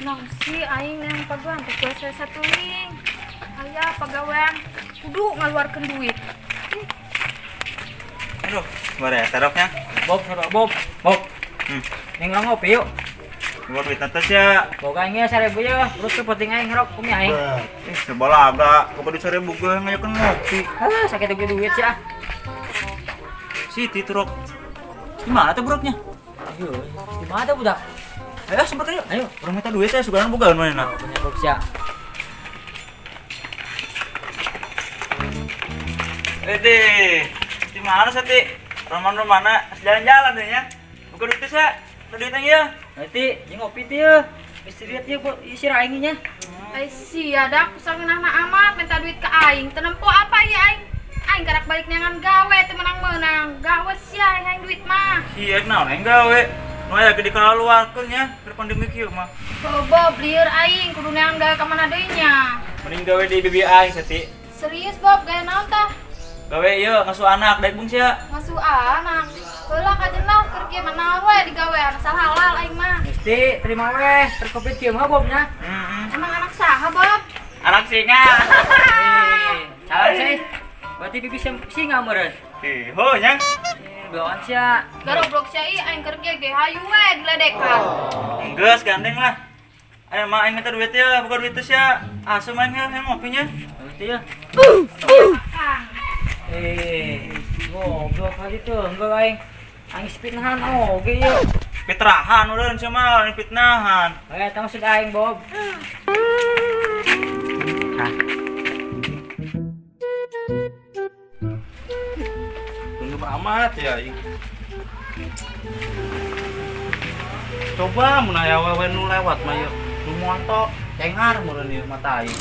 Tenang sih aing yang pagawean teh kue saya satuing. Aya pagawean kudu ngaluarkeun duit. Aduh, bare taroknya. Bob, sarua Bob. Bob. Ning urang ngopi yuk. Buat duit atas ya. Boga aing ya 1000 ya. Terus ke penting aing ngerok kumi aing. Eh, sebalaga. Boga duit 1000 gue ngajakin ngopi. Ah, sakit gue duit sih ah. Siti turok. Gimana tuh broknya? Ayo, di mana budak? Ayo sempet ayo. Ayo. Orang minta duit ya, sekarang boga mana nah. Punya Bob sia. Eh, deh. Di mana sih, Roman-romana jalan-jalan deh ya. Boga duit ya. Duit yang ya. Nanti jeung ngopi teh ya. Geus lihat ya, Bu, isi aing nya. Ai sia dah kusangeunahna amat minta duit ke aing. Teu nempo apa ya aing? Aing karak balik neangan gawe teu menang-menang. Gawe sia aing duit mah. Iya, naon aing gawe. Nu aya ge dikaluarkeun nya, keur pandemi kieu mah. Heuh, Bob, lieur aing kudu neangan gawe ka mana deui nya. Mending gawe di bibi aing Seti. Serius Bob, gawe naon tah? Gawe ieu ngasuh anak daek bung sia. Ngasuh anak. Heula kajen lah keur kieu mah naon we digawe asal halal aing mah. Mesti terima weh, terkopit kieu mah Bob nya. Heeh. Emang anak saha Bob? Anak singa. Eh, salah sih. Berarti bibi singa meureun. Ih, ho nya. Bawaan sia. Garoblok sia ieu aing keur kieu ge hayu we diledekan. Geus gandeng lah. Ayo mah aing minta duit ya, bukan duit sia. Asem aing hayang ngopinya. Berarti ya. Kang. Eh, goblok kali tuh, enggak aing. Aing fitnahan oge ieu. Fitrahan udah sia mah fitnahan. Eh, tah maksud aing, Bob. Hah. Tunduk amat ya aing. Coba mun aya awewe nu lewat mah ieu. Nu moto cengar meureun ieu mata aing.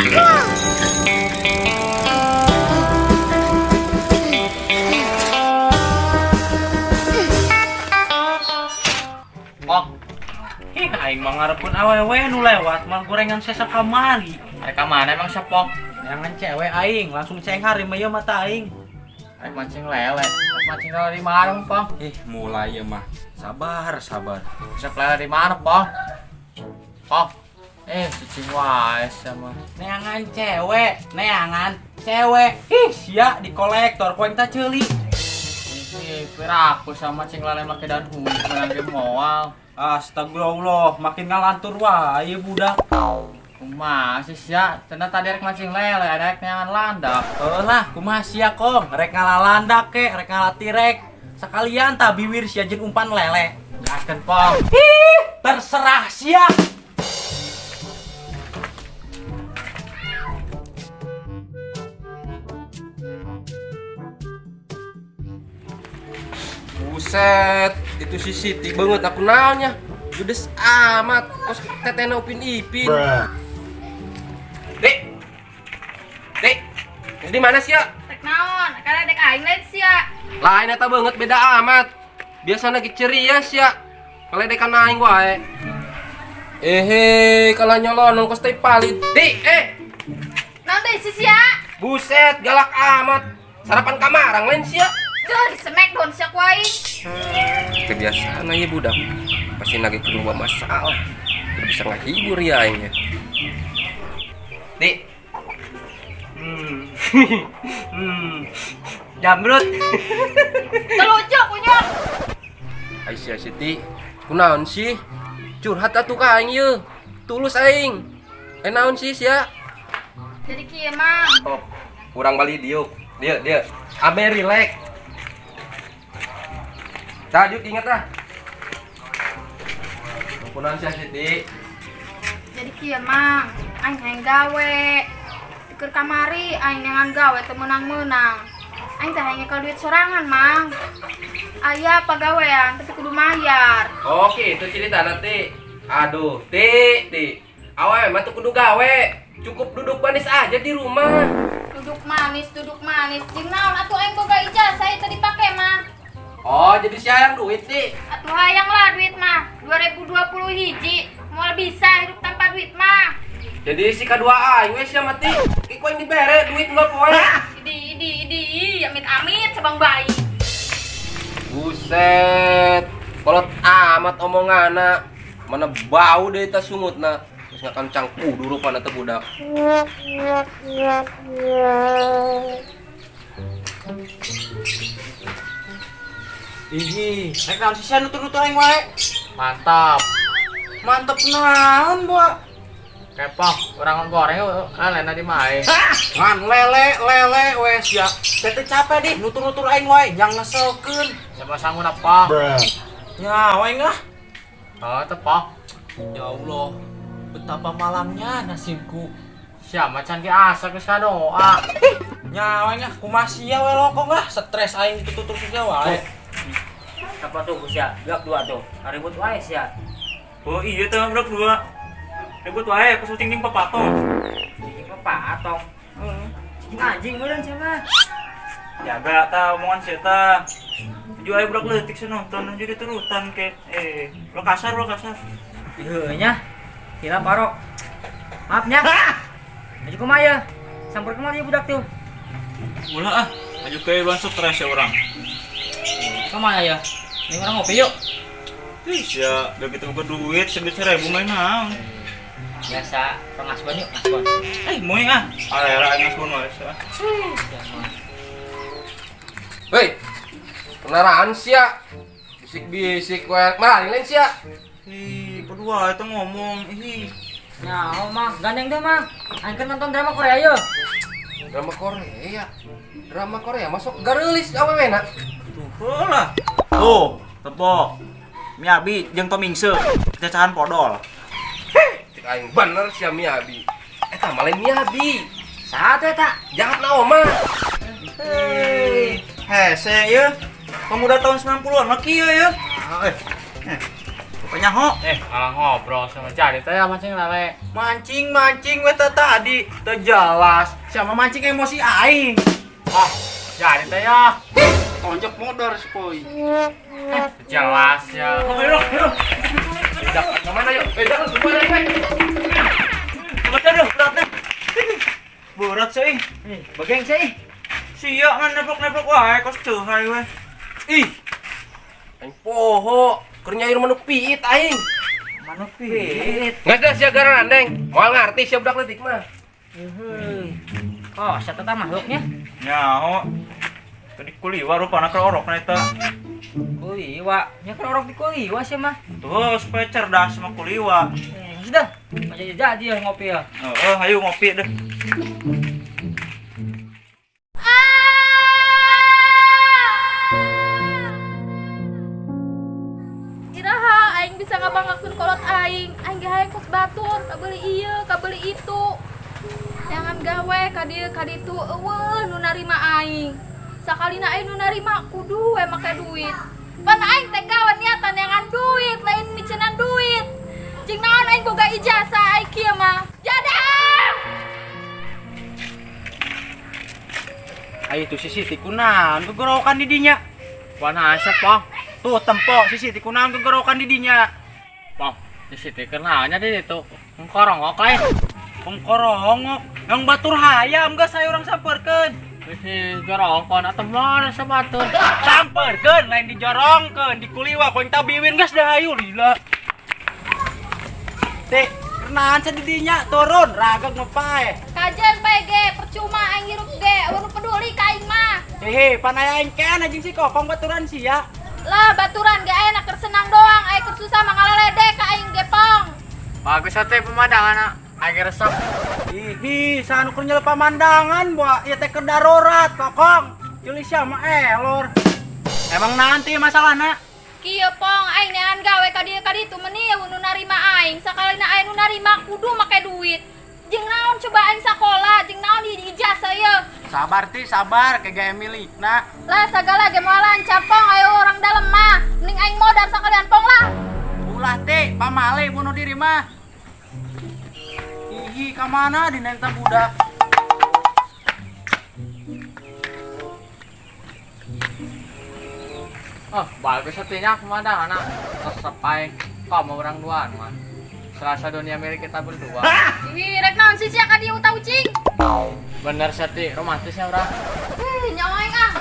Oh, Ih, aing mah ngarepkeun awewe nu lewat mah gorengan sesa kamari. mereka mana emang sepok? Neangan cewek aing langsung cengar ieu mata aing. Rek mancing lele, rek mancing lele di mana, Pong? Ih, mulai ya mah. Sabar, sabar. Resep lele di mana, Pong? Pong. Eh, cicing wae sama. Neangan cewek, neangan cewek. Ih, sia di kolektor ku aing tah ceuli. Ih, piraku sama mancing lele make daun hujan menang ge moal. Astagfirullah, makin ngalantur wae budak. Kumaha sih sia? Cenah tadi rek mancing lele, ada rek neangan landak. Heuh lah, kumaha sia kong, rek ngalalandak ke, rek ngalatirek. Sekalian tah biwir sia jeung umpan lele. Gaskeun, Pong. Ih, terserah sia. Buset, itu si Siti banget aku naonnya. Judes amat, kos tetena Upin Ipin. Dek. Dek. Di mana sih ya? Rek naon? Kana dek aing lain sia. Lain eta banget beda amat. Biasana ge ceria sia. Kaledekan aing wae. Ehe, kalah nyolonong kos teh palit. Dik, eh. Naon deui si sia? Buset, galak amat. Sarapan kamarang lain sia. Tuh di smackdown sia ku aing. Kebiasaan aja budak. Pasti nagih ke rumah masalah. Udah bisa ngehibur ya aingnya. Dik. Jamrut. Telucu kunyol. Aisyah Siti, kunaon sih? Curhat atuh ka aing ieu. Tulus aing. Eh naon sih sia? Jadi kieu mang. Top. Kurang bali diuk. Dia dia. Abe relax. Tajuk ingat ah. Kunaon sia Siti? Jadi kieu mang, aing hayang gawe. Keur kamari aing neangan gawe teu meunang-meunang. Aing teh hayang nyekel duit sorangan, Mang. Aya pagawean tapi kudu mayar. Oke, itu cerita nanti. Aduh, Ti, Ti. Awe mah tuh kudu gawe. Cukup duduk manis aja di rumah. Duduk manis, duduk manis. Jeung naon atuh aing boga ijazah teu dipake mah. Oh, jadi sia hayang duit, Ti. Atuh hayang lah duit mah. 2020 hiji moal bisa hidup tanpa duit mah. Jadi si kadua aing we sia mah, Ti. Ki ku aing dibere duit mah poe. Idi idi idi, amit amit sabang bayi. Buset. Kolot amat omonganna. Mana bau deh tas sungutna. Geus ngakancang kudu rupana teh budak. Ih, rek naon sih sia nutur-nutur aing wae. Mantap. Mantep naon, Boa? Kepong, orang goreng lele di mae. Ngan lele lele we sia. Teh teh capek dih nutur-nutur aing wae, jang ngeselkeun. Siapa sanggup apa? Nyawa aing ah. Oh, tepok. Ya Allah, betapa malangnya nasibku. Siapa can ki asa geus doa. Nyawa aing ah, kumaha sia we lokong ah, stres aing ditutur sia wae. Apa tuh sia? Budak dua tuh. Ribut wae sia. Oh iya tuh budak dua. Ribut wae aku syuting jeung papatong. Cicing papatong. Cicing anjing meureun sia mah. Jaga ta omongan sia ta. Tujuh aja budak leutik sih nonton jadi turutan ke lo kasar lo kasar. Ieu nya. Hilap parok. Maaf nya. Maju kumaha ya? Sampur kumaha ieu budak tuh? Ulah ah, maju ke bulan stres ya orang. Kumaha ya? Ini orang ngopi yuk. Ih, sia, udah gitu buka duit, sebit 1000 main naon. Biasa, pengasban yuk, ngasban. Moy ah. Arera ngasban wae sia. Hei. Kenaraan sia. Bisik-bisik we. Malah lain sia. Ih, berdua itu ngomong, ih. Nah, oh mah, gandeng deh mah. Aing kan nonton drama Korea yuk. Drama Korea. Drama Korea masuk gareulis awewe na. Tuh lah. Tuh, tepok. Miyabi jeung Tomingse, cacahan podol. Cek aing bener sia Miyabi. Eta mah lain Miyabi. Saha teh tak? Jahat na oma. Hei, hese ya. Pemuda tahun 90-an mah kieu ya. Pokoknya ho. Malah ngobrol sama jadi teh ya mancing lele. Mancing-mancing we teh tadi, teu jelas. Siapa mancing emosi aing? Oh, jadi teh ya. Tonjok modar sepoi. Jelas ya. Ayo, ayo. Dak, kemana yuk? Jangan kemana yuk? Berat deh, berat deh. Berat sih. Bageng sih. Sia ngan neplok-neplok wae kos ceuhai we. Ih. Aing poho, keur nyair manuk piit aing. Manuk piit. Nggak ada sia garandeng. Moal ngarti sia budak leutik mah. Oh, sia teh makhluknya. Nyaho. Tadi kuliwa rupana keur orokna eta. Kuliwa, nya keur orok di kuliwa sih mah. Tuh, supaya cerdas sama kuliwa. Sudah, aja jadi ya ngopi ya. Heeh, ayo ngopi deh. Iraha aing bisa ngabanggakeun kolot aing. Aing ge hayang kos batur, kabeli ieu, kabeli itu. Jangan gawe ka dieu ka ditu eueuh nu narima aing. Sakalina aing nu narima kudu we make duit. Pan aing teh gawe niatan neangan duit, lain micenan duit. Jeung naon aing boga ijazah aing kieu mah. Jadang! Ayo tuh si Siti kunaon gegorowokan di dinya. Wana asap, Pong. Tuh tempo si Siti kunaon gegorowokan di dinya. Pong, di situ kenalnya di situ. Ngkorongok lain. Pengkorongok, yang batur hayam geus saya urang sampeurkeun. Wih, jorongkon atau mana sebatur. Sampeurkeun lain dijorongkeun, dikuliwa ku tabiwin geus dah hayu lila. Teh, kenaon sia di dinya turun rageg ngepae. Kajen PG, percuma aing hirup ge, eueuh nu peduli ka aing mah. Hehe, pan aya aing kean anjing si Kokong baturan sia. Lah baturan ge aya keur senang doang, aya keur susah mah ngaleledek ka aing ge pong. Bagus atuh pemandangan aing resep. Ihi, sanu keur nyelep pamandangan boa, ieu teh keur darurat Kokong. Ceuli sia mah elor. Emang nanti masalahna? Kieu pong aing neangan gawe ka dieu ka ditu meuni eueuh nu narima aing. Sakalina aya nu narima kudu make duit. Jeung naon coba aing sakola, jeung naon di ijazah ieu. Sabar ti, sabar ke gae milikna. Lah sagala ge moal lancar pong ayo orang dalem mah. Mending aing modar sakalian pong lah. Ulah teh, pamale bunuh diri mah. Ihi, ka mana dina eta budak? Oh, bagus atuh pemandangan resep aing. Kok mau orang duaan mah. Serasa dunia milik kita berdua. Ih, rek naon sih sia ka dieu utah ucing? Bener Seti, romantisnya orang. Ih, nyawa aing ah.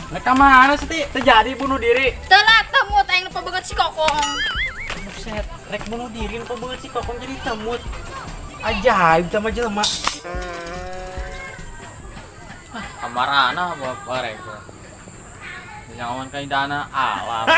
Nggak Ka mana Siti? Terjadi bunuh diri. Telat temut aing lupa banget si Kokong. Buset, rek bunuh diri lupa banget si Kokong jadi temut. Ajaib sama jelema. Kamarana bawa bareng tuh. Nyawan kaidana alam.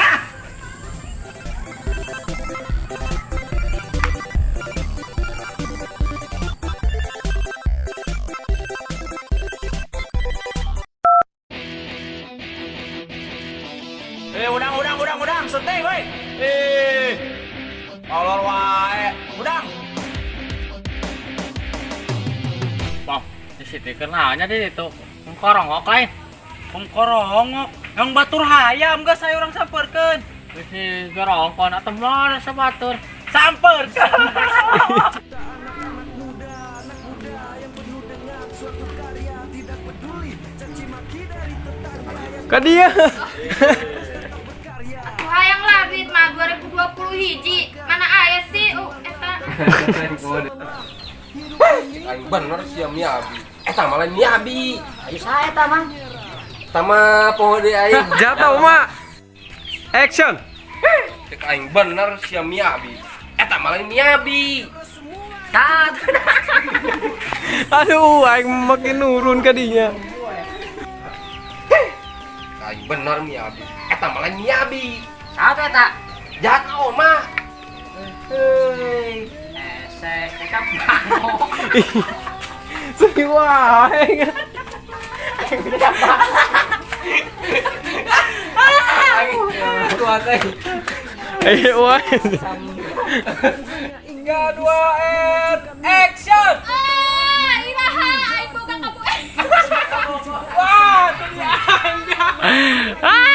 Eh, udang, udang, udang, udang, seteng, woi. Eh, olor wae, udang. Wah, di situ kenalnya di itu. Korongok lain. Korongok, yang batur hayam geus saya urang samperkeun. Wis di gorongkon atau mana sebatur. Samperkeun. Ka dia. Atuh hayang lah duit mah 2020 hiji. Mana aya sih? Eta. Aing bener sia Miyabi. Eta mah lain Miyabi. Ayo saya eta, Mang. Tama poho deui aing. Jatuh, Mak. Action. Cek aing bener sia Miyabi. Eta mah lain Miyabi. Tat. Aduh, aing makin nurun ka dinya. Aing bener Miyabi. Eta mah lain Miyabi. Saat eta. Jahat oma. Heuy. Esek eta bangok. Sedih wae. Tuhan teh. Ayo wae. 3 2 and action. Ah, iraha aing boga kamu. Wah, tuh dia. Ah!